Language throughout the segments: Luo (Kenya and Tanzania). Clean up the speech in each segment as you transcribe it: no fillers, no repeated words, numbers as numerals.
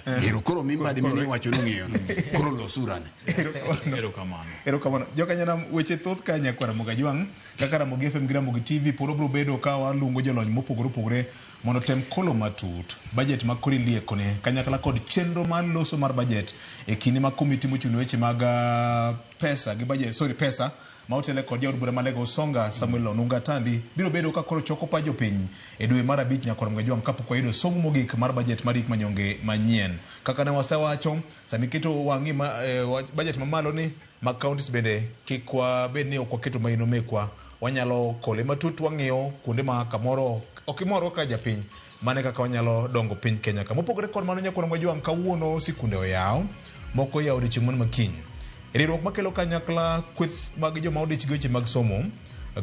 Ero koro mi mbadi mane iwacho nong'eyo no. Koro losuru ane. Erokamano. Erokamano. Jokanyanam weche thoth ka nyakwar Ramogi Ajwang' kaka Ramogi FM gi Ramogi TV pod wabiro bedo ka waluongo jolony mopogore opogore mondo otem kolo matut bajet ma koro iliekone kanyakla kod chenro mar loso mar bajet e kinde ma komiti mochung' ne weche mag ah, pesa gi bajet sorry pesa ma otele kod jaod bura ma Alego Usonga Samuel Onunga Atandi biro bedo ka koro choko pach jopiny e dwe mar abich nyakwar Ramogi Ajwang' kapok wayudo somo mogik mar bajet mar hik manyonge manyien. Kaka ne wasewacho, sama iketo wang'i ma, eh, wach- bajet mamalo ni mag counties bende kik wabed ni ok waketo maino mekwa wanyalo kole matut wang'iyo kuonde ma kamoro ok imorwa kaka japiny mane kaka wanyalo dongo piny Kenya ka mopogore kod mano nyakwar Majwang' kawuono sikunde oyaw moko oyaw odiochieng' man makiny riwruok makelo kanyakla kweth mag joma odich gi weche mag somo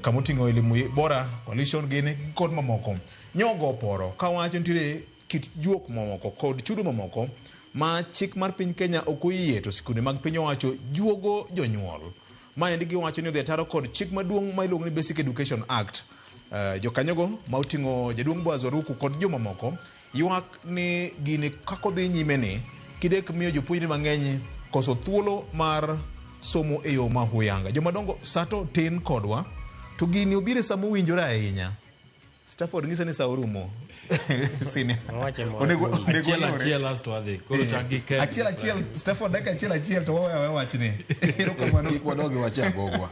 kama oting'o elimu bora coalition gini kod mamoko nyogo oporo kawacho nitiere kit juok mamoko kod chudo mamoko ma chik mar piny Kenya ok oyie to sikunde mag piny owacho juogo jonyuol. Maendi giwacho ni odhi ataro kod chik maduong' ma iluongo ni Basic Education Act. Uh, jokanyogo ma oting'o jaduong' Boaz Oruku kod jomamoko ywak ni gini kaka odhi nyime ni kidek miyo jopuonjre mang'eny koso thuolo mar somo e yo ma huyanga. Jomadongo sato tin kodwa to gini obiro e sama owinjore ahinya. Stafford ng'isa ni sa orumo. Senior. Owache moro. Onego onego Achiel walore. achiel asto adhi. Koro chak gi Ken. Achiel achiel Stafford dakika achiel achiel to waweyo aweya wachni. Erokamano. Kik wadog e wach agogwa.